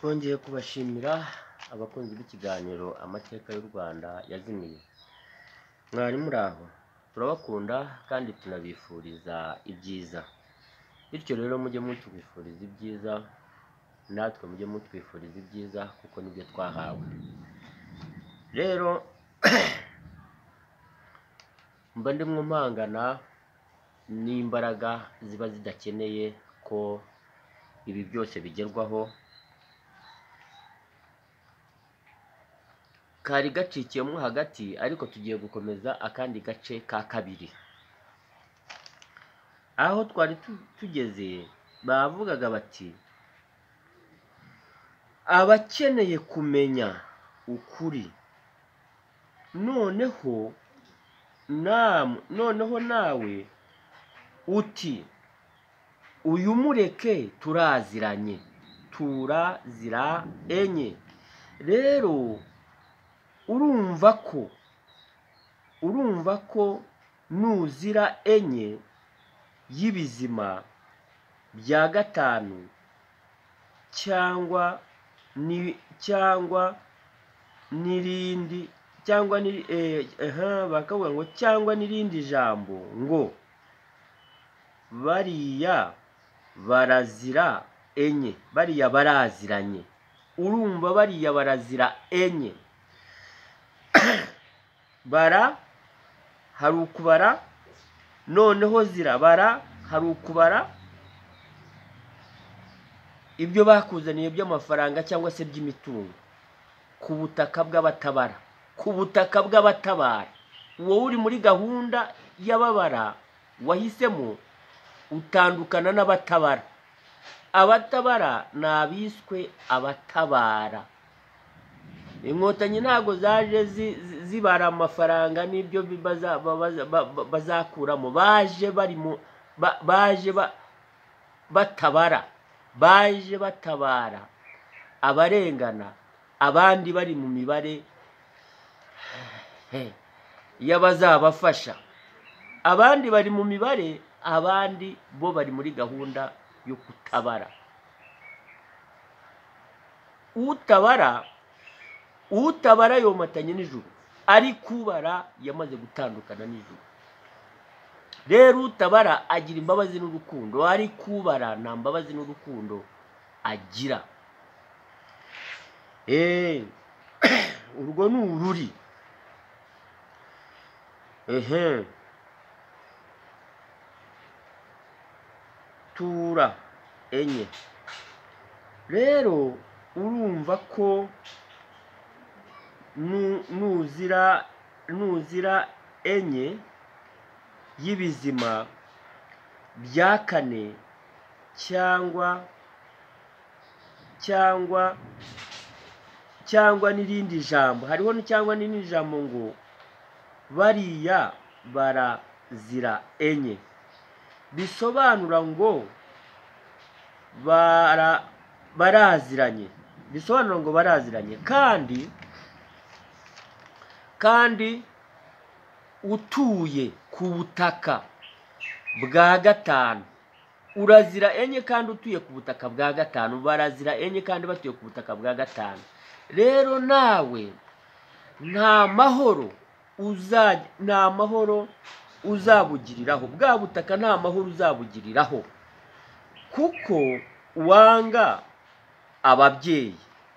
Twongeye kubashimira abakunzi b'ikiganiro Amateka y'u Rwanda yazimiye. Mwari muri aho, turabakunda kandi tunabifuriza ibyiza. Bityo rero mujye mutwifuriza ibyiza, natwe mujye mutwifuriza ibyiza kuko nibyo twahawe. Rero mba ndimo mpangana n'imbaraga ziba zidakeneye ko ibi byose bigerwaho. Kari gacikiyemo hagati, ariko tugiye gukomeza akandi gace ka kabiri. Aho twari tugeze bavugaga bati abakeneye kumenya ukuri, noneho nawe uti uyu mureke turaziranye, turazira enye. Rero urumva ko nuzira enye y'ibizima bya gatanu cyangwa n'irindi cyangwa bakavuga ngo cyangwa n'irindi jambo ngo bariya barazira enye, bariya baraziranye. Urumva bariya barazira enye, bara hari ukubara, noneho zira bara hari ukubara ibyo bakuzaniye by'amafaranga cyangwa se by'imitungo ku butaka bw'abatabara, ku butaka bw'abatabara. Wowe uri muri gahunda y'ababara wahisemo utandukana n'abatabara. Abatabara ni abiswe abatabara. Inkotanyi ntabwo zaje zibara amafaranga n'ibyo bazakuramo, baje bari mu baje batabara, baje batabara abarengana, abandi bari mu mibare y'abazabafasha, abandi bari mu mibare, abandi bo bari muri gahunda yo kutabara. Utabara yomatanye n'ijuru, ariko ubara yamaze gutandukana n'ijuru. Rero utabara agira imbabazi n'urukundo, ariko ubara nta mbabazi n'urukundo agira. Urwo ni ururi. Tura enye. Rero urumva ko nuzira enye y'ibizima bya kane cyangwa n'irindi jambo, hariho cyangwa n'irindi jambo ngo bariya barazira enye, bisobanura ngo baraziranye, bisobanura ngo baraziranye. Kandi utuye ku butaka bwa gatanu, urazira enye kandi utuye ku butaka bwa gatanu, barazira enye kandi batuye ku butaka bwa gatanu. Rero nawe nta mahoro uzabugiriraho, bwa butaka nta mahoro uzabugiriraho, kuko wanga ababyeyi.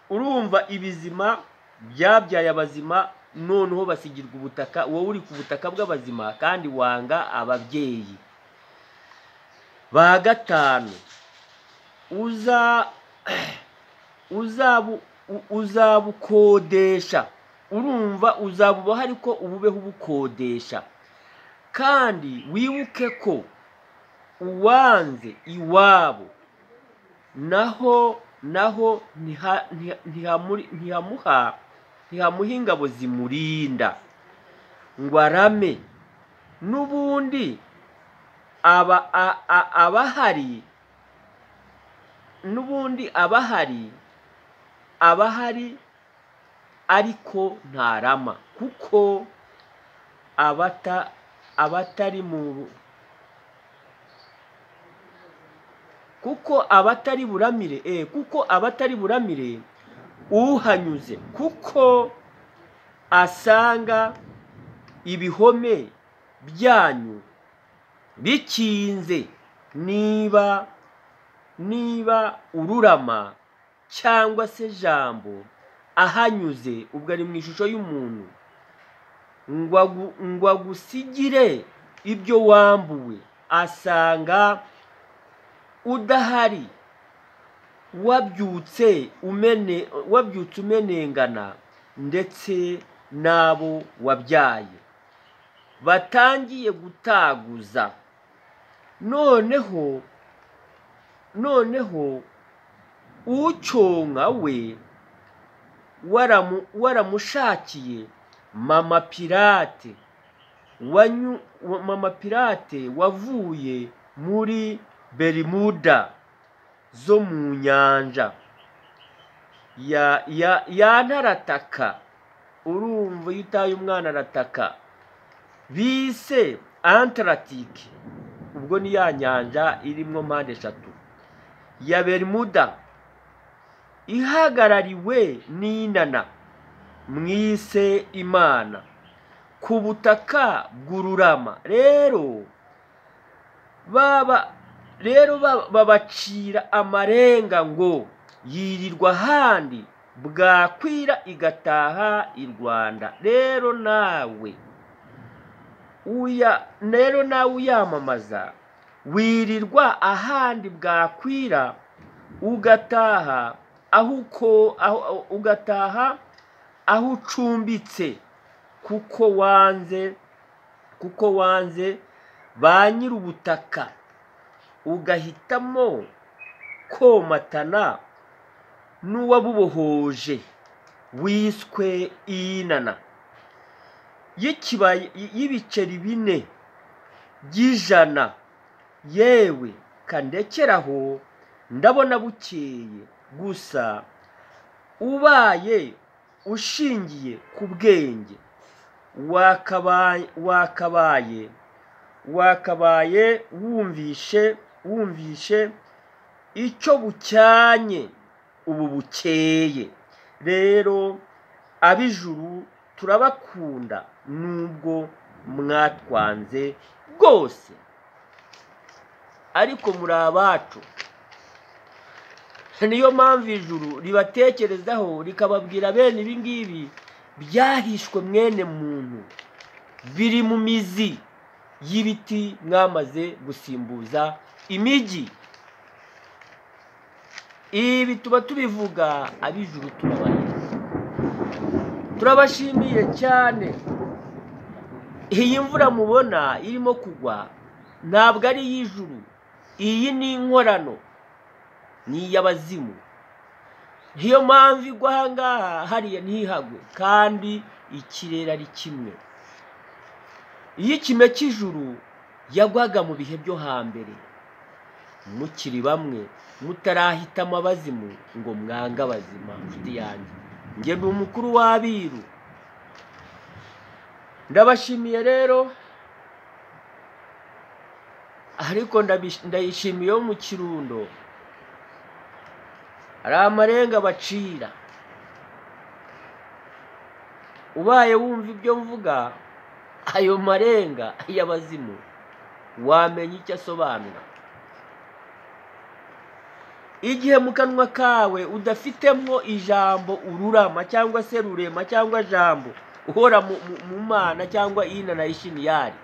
Urumva ibizima byabyaye abazima, noneho basigirwa ubutaka, wowe uri ku butaka bw'abazima kandi wanga ababyeyi. Ba gatanu uzabukodesha, urumva uzabubaho ariko ububeho ubukodesha. Kandi wibuke ko uwanze iwabo naho ntihamuha ingabo zimurinda ngo arame. N'ubundi abahari, n'ubundi abahari ariko ntarama, kuko abatari mu Kuko abatari buramire, kuko abatari buramire uhanyuze, kuko asanga ibihome byanyu bikinze, niba ururama cyangwa se jambo ahanyuze, ubwo ari mu ishusho y'umuntu, ngo agusigire ibyo wambuwe, asanga udahari, wabyutse umenengana ndetse n'abo wabyaye batangiye gutaguza. Noneho ucyonka we waramushakiye mama pirate wavuye muri Bermuda zo mu nyanja ya ntarataka. Urumva iyo utaye umwana arataka, bise Atlantique, ubwo ni ya nyanja irimo mpande eshatu ya Bermuda, ihagarariwe n'inana mwise Imana ku butaka bw'ururama. Rero babacira amarenga ngo yirirwa ahandi bwakwira igataha i Rwanda. Rero nawe uyamamaza wirirwa ahandi bwakwira ugataha aho ucumbitse, kuko wanze ba nyir'ubutaka, ugahitamo komatana n'uwabubohoje wiswe inana y'ibiceri 4 by'ijana. Yewe kandekeraho, ndabona bukeye. Gusa ubaye ushingiye ku bwenge wakabaye wumvishe icyo bucyanye ubu bukeye. Rero ab'ijuru turabakunda nubwo mwatwanze rwose, ariko muri abacu. Niyo mpamvu ijuru ribatekerezaho rikababwira bene ibi ngibi byahishwe mwene muntu, biri mu mizi y'ibiti mwamaze gusimbuza imijyi. Ibi tuba tubivuga ab'ijuru turabaye, turabashimiye cyane. Iyi mvura mubona irimo kugwa ntabwo ari iy'ijuru, iyi ni inkorano, ni iy'abazimu. Niyo mpamvu igwa aha ngaha hariya ntihagwe, kandi ikirere ari kimwe. Iyo ikime cy'ijuru yagwaga mu bihe byo hambere, mukiri bamwe mutarahitamo abazimu ngo mwange abazima. Nshuti yanjye, njye ndi umukuru w'abiru, ndabashimiye rero, ariko ndayishimiye yo mu Kirundo. Hari amarenga bacira, ubaye wumva ibyo mvuga, ayo marenga y'abazimu wamenya icyo asobanura. Igihe mu kanwa kawe udafitemo ijambo ururama cyangwa se rurema cyangwa jambo uhora mu Mana cyangwa inana ishiniyari,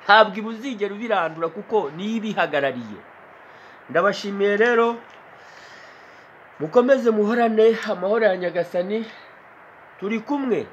ntabwo ibuzigera ubirandura kuko niyo ibihagarariye. Ndabashimiye rero, mukomeze muhorane amahoro ya Nyagasani, turi kumwe.